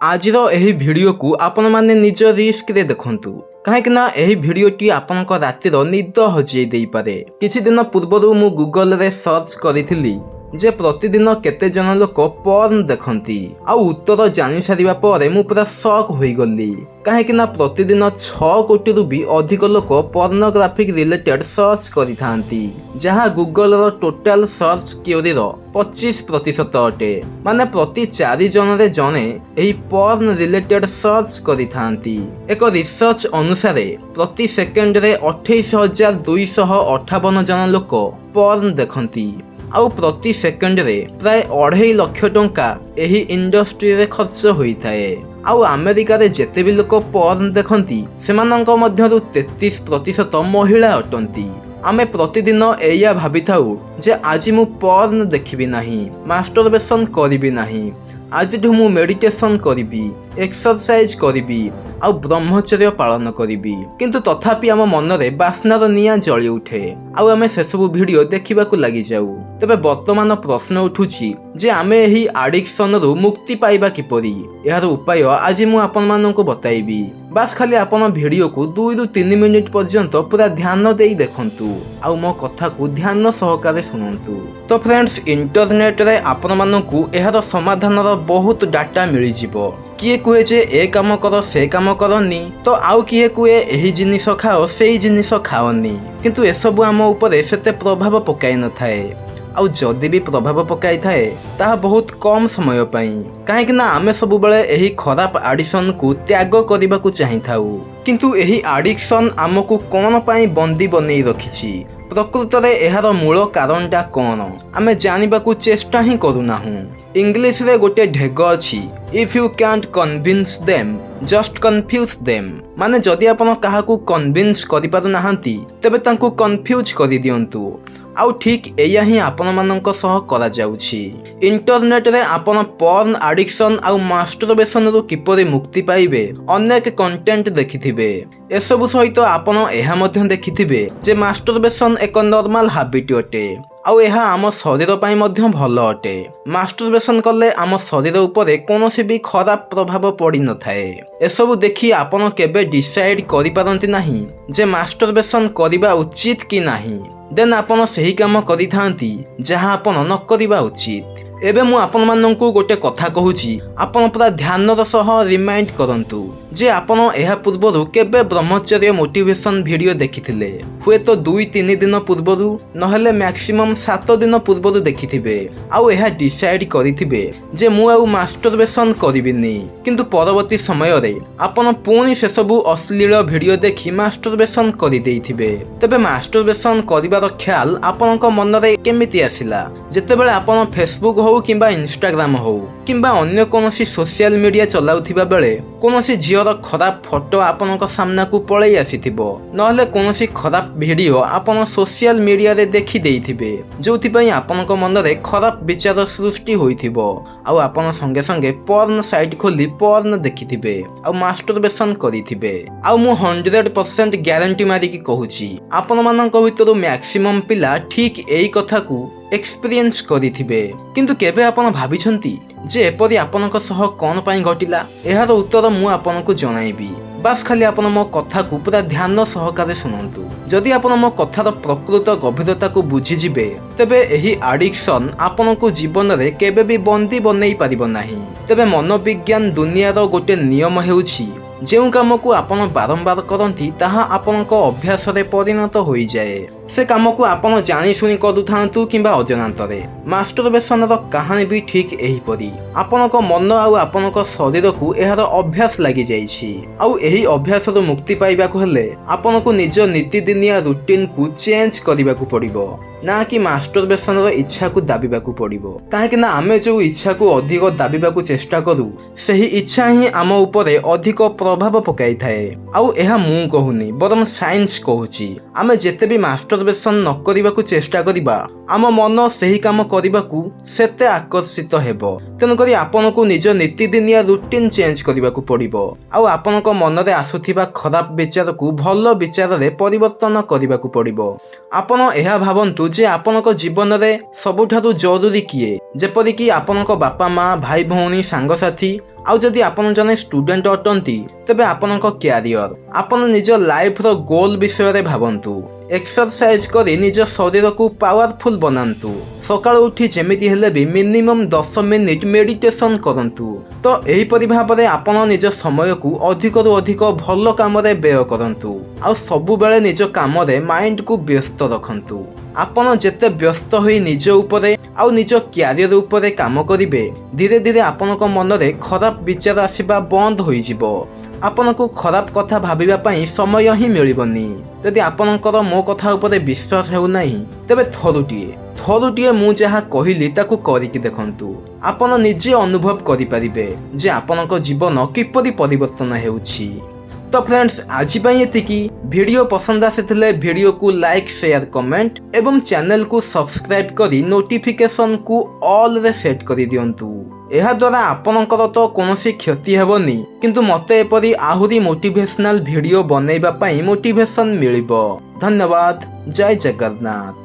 ଆଜିର ଏହି ଭିଡ଼ିଓକୁ ଆପଣମାନେ ନିଜ ରିସ୍କରେ ଦେଖନ୍ତୁ, କାହିଁକି ନା ଏହି ଭିଡ଼ିଓଟି ଆପଣଙ୍କ ରାତିର ନିଦ ହଜେଇ ଦେଇପାରେ। କିଛି ଦିନ ପୂର୍ବରୁ ମୁଁ ଗୁଗଲରେ ସର୍ଚ୍ଚ କରିଥିଲି ଯେ ପ୍ରତିଦିନ କେତେ ଜଣ ଲୋକ ପର୍ନ ଦେଖନ୍ତି, ଆଉ ଉତ୍ତର ଜାଣିସାରିବା ପରେ ମୁଁ ପୁରା ସକ୍ ହୋଇଗଲି, କାହିଁକି ନା ପ୍ରତିଦିନ 6 କୋଟିରୁ ବି ଅଧିକ ଲୋକ ପର୍ନୋଗ୍ରାଫିକ୍ ରିଲେଟେଡ୍ ସର୍ଚ୍ଚ କରିଥାନ୍ତି, ଯାହା ଗୁଗଲର ଟୋଟାଲ ସର୍ଚ୍ଚ କ୍ୟୁରିର 25% ଅଟେ। ମାନେ ପ୍ରତି 4 ଜଣରେ ଜଣେ ଏହି ପର୍ନ ରିଲେଟେଡ୍ ସର୍ଚ୍ଚ କରିଥାନ୍ତି। ଏକ ରିସର୍ଚ୍ଚ ଅନୁସାରେ ପ୍ରତି ସେକେଣ୍ଡରେ 28,258 ଜଣ ଲୋକ ପର୍ନ ଦେଖନ୍ତି, ଆଉ ପ୍ରତି ସେକେଣ୍ଡରେ ପ୍ରାୟ 2.5 ଲକ୍ଷ ଟଙ୍କା ଏହି ଇଣ୍ଡଷ୍ଟ୍ରିରେ ଖର୍ଚ୍ଚ ହୋଇଥାଏ। ଆଉ ଆମେରିକାରେ ଯେତେ ବି ଲୋକ ପର୍ନ ଦେଖନ୍ତି, ସେମାନଙ୍କ ମଧ୍ୟରୁ 33% ମହିଳା ଅଟନ୍ତି। ଆମେ ପ୍ରତିଦିନ ଏଇଆ ଭାବିଥାଉ ଯେ ଆଜି ମୁଁ ପର୍ନ ଦେଖିବି ନାହିଁ, ମାଷ୍ଟରବେସନ୍ କରିବି ନାହିଁ, ଆଜିଠୁ ମୁଁ ମେଡିଟେସନ୍ କରିବି, ଏକ୍ସରସାଇଜ କରିବି ଆଉ ବ୍ରହ୍ମଚର୍ଯ୍ୟ ପାଳନ କରିବି। କିନ୍ତୁ ତଥାପି ଆମ ମନରେ ବାସ୍ନାର ନିଆଁ ଜଳି ଉଠେ ଆଉ ଆମେ ସେସବୁ ଭିଡ଼ିଓ ଦେଖିବାକୁ ଲାଗିଯାଉ। ତେବେ ବର୍ତ୍ତମାନ ପ୍ରଶ୍ନ ଉଠୁଛି ଯେ ଆମେ ଏହି ଆଡିକ୍ସନରୁ ମୁକ୍ତି ପାଇବା କିପରି? ଏହାର ଉପାୟ ଆଜି ମୁଁ ଆପଣମାନଙ୍କୁ ବତାଇବି। ବାସ୍ ଖାଲି ଆପଣ ଭିଡ଼ିଓକୁ 2ରୁ 3 ମିନିଟ୍ ପର୍ଯ୍ୟନ୍ତ ପୁରା ଧ୍ୟାନ ଦେଇ ଦେଖନ୍ତୁ ଆଉ ମୋ କଥାକୁ ଧ୍ୟାନ ସହକାରେ ଶୁଣନ୍ତୁ। ତ ଫ୍ରେଣ୍ଡସ୍, ଇଣ୍ଟରନେଟରେ ଆପଣମାନଙ୍କୁ ଏହାର ସମାଧାନର ବହୁତ ଡାଟା ମିଳିଯିବ। କିଏ କୁହେ ଯେ ଏ କାମ କର, ସେ କାମ କରନି, ତ ଆଉ କିଏ କୁହେ ଏହି ଜିନିଷ ଖାଅ, ସେଇ ଜିନିଷ ଖାଅନି। କିନ୍ତୁ ଏସବୁ ଆମ ଉପରେ ସେତେ ପ୍ରଭାବ ପକାଇ ନଥାଏ, ଆଉ ଯଦି ବି ପ୍ରଭାବ ପକାଇଥାଏ ତାହା ବହୁତ କମ୍ ସମୟ ପାଇଁ, କାହିଁକି ନା ଆମେ ସବୁବେଳେ ଏହି ଖରାପ ଆଡିକ୍ସନକୁ ତ୍ୟାଗ କରିବାକୁ ଚାହିଁଥାଉ। କିନ୍ତୁ ଏହି ଆଡିକ୍ସନ ଆମକୁ କ'ଣ ପାଇଁ ବନ୍ଦୀ ବନେଇ ରଖିଛି, ପ୍ରକୃତରେ ଏହାର ମୂଳ କାରଣଟା କ'ଣ, ଆମେ ଜାଣିବାକୁ ଚେଷ୍ଟା ହିଁ କରୁନାହୁଁ। ଇଂଲିଶରେ ଗୋଟେ ଢେଗ ଅଛି, "if you cantt convince them, just confuse them." ମାନେ ଯଦି ଆପଣ କାହାକୁ କନଭିନ୍ସ କରିପାରୁନାହାନ୍ତି, ତେବେ ତାଙ୍କୁ କନଫ୍ୟୁଜ୍ କରିଦିଅନ୍ତୁ। ଆଉ ଠିକ୍ ଏଇଆ ହିଁ ଆପଣମାନଙ୍କ ସହ କରାଯାଉଛି। ଇଣ୍ଟରନେଟରେ ଆପଣ ପର୍ନ ଆଡିକ୍ସନ ଆଉ ମାଷ୍ଟରବେସନରୁ କିପରି ମୁକ୍ତି ପାଇବେ ଅନେକ କଣ୍ଟେଣ୍ଟ ଦେଖିଥିବେ। ଏସବୁ ସହିତ ଆପଣ ଏହା ମଧ୍ୟ ଦେଖିଥିବେ ଯେ ମାଷ୍ଟରବେସନ ଏକ ନର୍ମାଲ ହାବିଟ ଅଟେ ଆଉ ଏହା ଆମ ଶରୀର ପାଇଁ ମଧ୍ୟ ଭଲ ଅଟେ। ମାଷ୍ଟରବେସନ କଲେ ଆମ ଶରୀର ଉପରେ କୌଣସି ବି ଖରାପ ପ୍ରଭାବ ପଡ଼ିନଥାଏ। ଏସବୁ ଦେଖି ଆପଣ କେବେ ଡିସାଇଡ୍ କରିପାରନ୍ତି ନାହିଁ ଯେ ମାଷ୍ଟରବେସନ କରିବା ଉଚିତ କି ନାହିଁ। ଦେନ୍ ଆପଣ ସେହି କାମ କରିଥାନ୍ତି ଯାହା ଆପଣ ନ କରିବା ଉଚିତ। ଏବେ ମୁଁ ଆପଣମାନଙ୍କୁ ଗୋଟେ କଥା କହୁଛି, ଆପଣ ପୁରା ଧ୍ୟାନର ସହ ରିମାଇଣ୍ଡ କରନ୍ତୁ ଯେ ଆପଣ ଏହା ପୂର୍ବରୁ କେବେ ବ୍ରହ୍ମଚର୍ଯ୍ୟ ମୋଟିଭେସନ ଭିଡ଼ିଓ ଦେଖିଥିଲେ। ହୁଏତ 2-3 ଦିନ ପୂର୍ବରୁ, ନହେଲେ ମ୍ୟାକ୍ସିମମ୍ 7 ଦିନ ପୂର୍ବରୁ ଦେଖିଥିବେ ଆଉ ଏହା ଡିସାଇଡ୍ କରିଥିବେ ଯେ ମୁଁ ଆଉ ମାଷ୍ଟରବେସନ କରିବିନି। କିନ୍ତୁ ପରବର୍ତ୍ତୀ ସମୟରେ ଆପଣ ପୁଣି ସେସବୁ ଅଶ୍ଳୀଳ ଭିଡ଼ିଓ ଦେଖି ମାଷ୍ଟରବେସନ କରିଦେଇଥିବେ। ତେବେ ମାଷ୍ଟରବେସନ କରିବାର ଖ୍ୟାଲ ଆପଣଙ୍କ ମନରେ କେମିତି ଆସିଲା? ଯେତେବେଳେ ଆପଣ ଫେସବୁକ୍ ହଉ କିମ୍ବା ଇନଷ୍ଟାଗ୍ରାମ ହଉ କିମ୍ବା ଅନ୍ୟ କୌଣସି ସୋସିଆଲ ମିଡ଼ିଆ ଚଲାଉଥିବା ବେଳେ କୌଣସି ଝିଅର ଖରାପ ଫଟୋ ଆପଣଙ୍କ ସାମ୍ନାକୁ ପଳେଇ ଆସିଥିବ, ନହେଲେ କୌଣସି ଖରାପ ଭିଡ଼ିଓ ଆପଣ ସୋସିଆଲ ମିଡ଼ିଆରେ ଦେଖି ଦେଇଥିବେ, ଯୋଉଥିପାଇଁ ଆପଣଙ୍କ ମନରେ ଖରାପ ବିଚାର ସୃଷ୍ଟି ହୋଇଥିବ ଆଉ ଆପଣ ସଙ୍ଗେ ସଙ୍ଗେ ପର୍ନ ସାଇଟ୍ ଖୋଲି ପର୍ନ ଦେଖିଥିବେ ଆଉ ମାଷ୍ଟରବେସନ କରିଥିବେ। ଆଉ ମୁଁ 100% ଗ୍ୟାରେଣ୍ଟି ମାରିକି କହୁଛି, ଆପଣମାନଙ୍କ ଭିତରୁ ମ୍ୟାକ୍ସିମମ୍ ପିଲା ଠିକ୍ ଏଇ କଥାକୁ ଏକ୍ସପିରିଏନ୍ସ କରିଥିବେ। କିନ୍ତୁ କେବେ ଆପଣ ଭାବିଛନ୍ତି ଯେ ଏପରି ଆପଣଙ୍କ ସହ କ'ଣ ପାଇଁ ଘଟିଲା? ଏହାର ଉତ୍ତର ମୁଁ ଆପଣଙ୍କୁ ଜଣାଇବି। ବାସ୍ ଖାଲି ଆପଣ ମୋ କଥାକୁ ପୁରା ଧ୍ୟାନ ସହକାରେ ଶୁଣନ୍ତୁ। ଯଦି ଆପଣ ମୋ କଥାର ପ୍ରକୃତ ଗଭୀରତାକୁ ବୁଝିଯିବେ, ତେବେ ଏହି ଆଡିକ୍ସନ ଆପଣଙ୍କୁ ଜୀବନରେ କେବେ ବି ବନ୍ଦୀ ବନେଇ ପାରିବ ନାହିଁ। ତେବେ ମନୋବିଜ୍ଞାନ ଦୁନିଆର ଗୋଟେ ନିୟମ ହେଉଛି, ଯେଉଁ କାମକୁ ଆପଣ ବାରମ୍ବାର କରନ୍ତି, ତାହା ଆପଣଙ୍କ ଅଭ୍ୟାସରେ ପରିଣତ ହୋଇଯାଏ, ସେ କାମକୁ ଆପଣ ଜାଣିଶୁଣି କରୁଥାନ୍ତୁ କିମ୍ବା ଅଜାଣତରେ। ମାଷ୍ଟରବେସନର କାହାଣୀ ବି ଠିକ୍ ଏହିପରି। ଆପଣଙ୍କ ମନ ଆଉ ଆପଣଙ୍କ ଶରୀରକୁ ଏହାର ଅଭ୍ୟାସ ଲାଗିଯାଇଛି, ଆଉ ଏହି ଅଭ୍ୟାସରୁ ମୁକ୍ତି ପାଇବାକୁ ହେଲେ ଆପଣଙ୍କୁ ନିଜ ନୀତିଦିନିଆ ରୁଟିନକୁ ଚେଞ୍ଜ କରିବାକୁ ପଡ଼ିବ, ନା କି ମାଷ୍ଟରବେସନର ଇଚ୍ଛାକୁ ଦାବିବାକୁ ପଡ଼ିବ। କାହିଁକି ନା ଆମେ ଯେଉଁ ଇଚ୍ଛାକୁ ଅଧିକ ଦାବିବାକୁ ଚେଷ୍ଟା କରୁ, ସେହି ଇଚ୍ଛା ହିଁ ଆମ ଉପରେ ଅଧିକ ପ୍ରଭାବ ପକାଇଥାଏ। ଆଉ ଏହା ମୁଁ କହୁନି, ବରଂ ସାଇନ୍ସ କହୁଛି। ଆମେ ଯେତେ ବି ମାଷ୍ଟରବେସନ ମାଷ୍ଟରବେସନ୍ ନ କରିବାକୁ ଚେଷ୍ଟା କରିବା, ଆମ ମନ ସେହି କାମ କରିବାକୁ ସେତେ ଆକର୍ଷିତ ହେବ। ତେଣୁକରି ଆପଣଙ୍କୁ ନିଜ ନୀତିଦିନିଆ ରୁଟିନ୍ ଚେଞ୍ଜ କରିବାକୁ ପଡ଼ିବ ଆଉ ଆପଣଙ୍କ ମନରେ ଆସୁଥିବା ଖରାପ ବିଚାରକୁ ଭଲ ବିଚାରରେ ପରିବର୍ତ୍ତନ କରିବାକୁ ପଡ଼ିବ। ଆପଣ ଏହା ଭାବନ୍ତୁ ଯେ ଆପଣଙ୍କ ଜୀବନରେ ସବୁଠାରୁ ଜରୁରୀ କିଏ, ଯେପରିକି ଆପଣଙ୍କ ବାପା ମା, ଭାଇ ଭଉଣୀ, ସାଙ୍ଗସାଥି, ଆଉ ଯଦି ଆପଣ ଜଣେ ଷ୍ଟୁଡେଣ୍ଟ ଅଟନ୍ତି ତେବେ ଆପଣଙ୍କ କ୍ୟାରିୟର। ଆପଣ ନିଜ ଲାଇଫର ଗୋଲ ବିଷୟରେ ଭାବନ୍ତୁ। ଏକ୍ସରସାଇଜ କରି ନିଜ ଶରୀରକୁ ପାୱାରଫୁଲ ବନାନ୍ତୁ। ସକାଳୁ ଉଠି ଯେମିତି ହେଲେ ବି ମିନିମମ୍ 10 ମିନିଟ୍ ମେଡିଟେସନ କରନ୍ତୁ। ତ ଏହିପରି ଭାବରେ ଆପଣ ନିଜ ସମୟକୁ ଅଧିକରୁ ଅଧିକ ଭଲ କାମରେ ବ୍ୟୟ କରନ୍ତୁ ଆଉ ସବୁବେଳେ ନିଜ କାମରେ ମାଇଣ୍ଡକୁ ବ୍ୟସ୍ତ ରଖନ୍ତୁ। ଆପଣ ଯେତେ ବ୍ୟସ୍ତ ହୋଇ ନିଜ ଉପରେ ଆଉ ନିଜ କ୍ୟାରିୟର ଉପରେ କାମ କରିବେ, ଧୀରେ ଧୀରେ ଆପଣଙ୍କ ମନରେ ଖରାପ ବିଚାର ଆସିବା ବନ୍ଦ ହୋଇଯିବ। ଆପଣଙ୍କୁ ଖରାପ କଥା ଭାବିବା ପାଇଁ ସମୟ ହିଁ ମିଳିବନି। ଯଦି ଆପଣଙ୍କର ମୋ କଥା ଉପରେ ବିଶ୍ୱାସ ହେଉନାହିଁ, ତେବେ ଥରୁଟିଏ ମୁଁ ଯାହା କହିଲି ତାକୁ କରିକି ଦେଖନ୍ତୁ। ଆପଣ ନିଜେ ଅନୁଭବ କରିପାରିବେ ଯେ ଆପଣଙ୍କ ଜୀବନ କିପରି ପରିବର୍ତ୍ତନ ହେଉଛି। ତ ଫ୍ରେଣ୍ଡସ୍, ଆଜି ପାଇଁ ଏତିକି। ଭିଡ଼ିଓ ପସନ୍ଦ ଆସିଥିଲେ ଭିଡ଼ିଓକୁ ଲାଇକ୍, ସେୟାର, କମେଣ୍ଟ ଏବଂ ଚ୍ୟାନେଲକୁ ସବସ୍କ୍ରାଇବ୍ କରି ନୋଟିଫିକେସନକୁ ଅଲ୍ରେ ସେଟ୍ କରିଦିଅନ୍ତୁ। ଏହାଦ୍ୱାରା ଆପଣଙ୍କର ତ କୌଣସି କ୍ଷତି ହେବନି, କିନ୍ତୁ ମୋତେ ଏପରି ଆହୁରି ମୋଟିଭେସନାଲ ଭିଡ଼ିଓ ବନେଇବା ପାଇଁ ମୋଟିଭେସନ ମିଳିବ। ଧନ୍ୟବାଦ। ଜୟ ଜଗନ୍ନାଥ।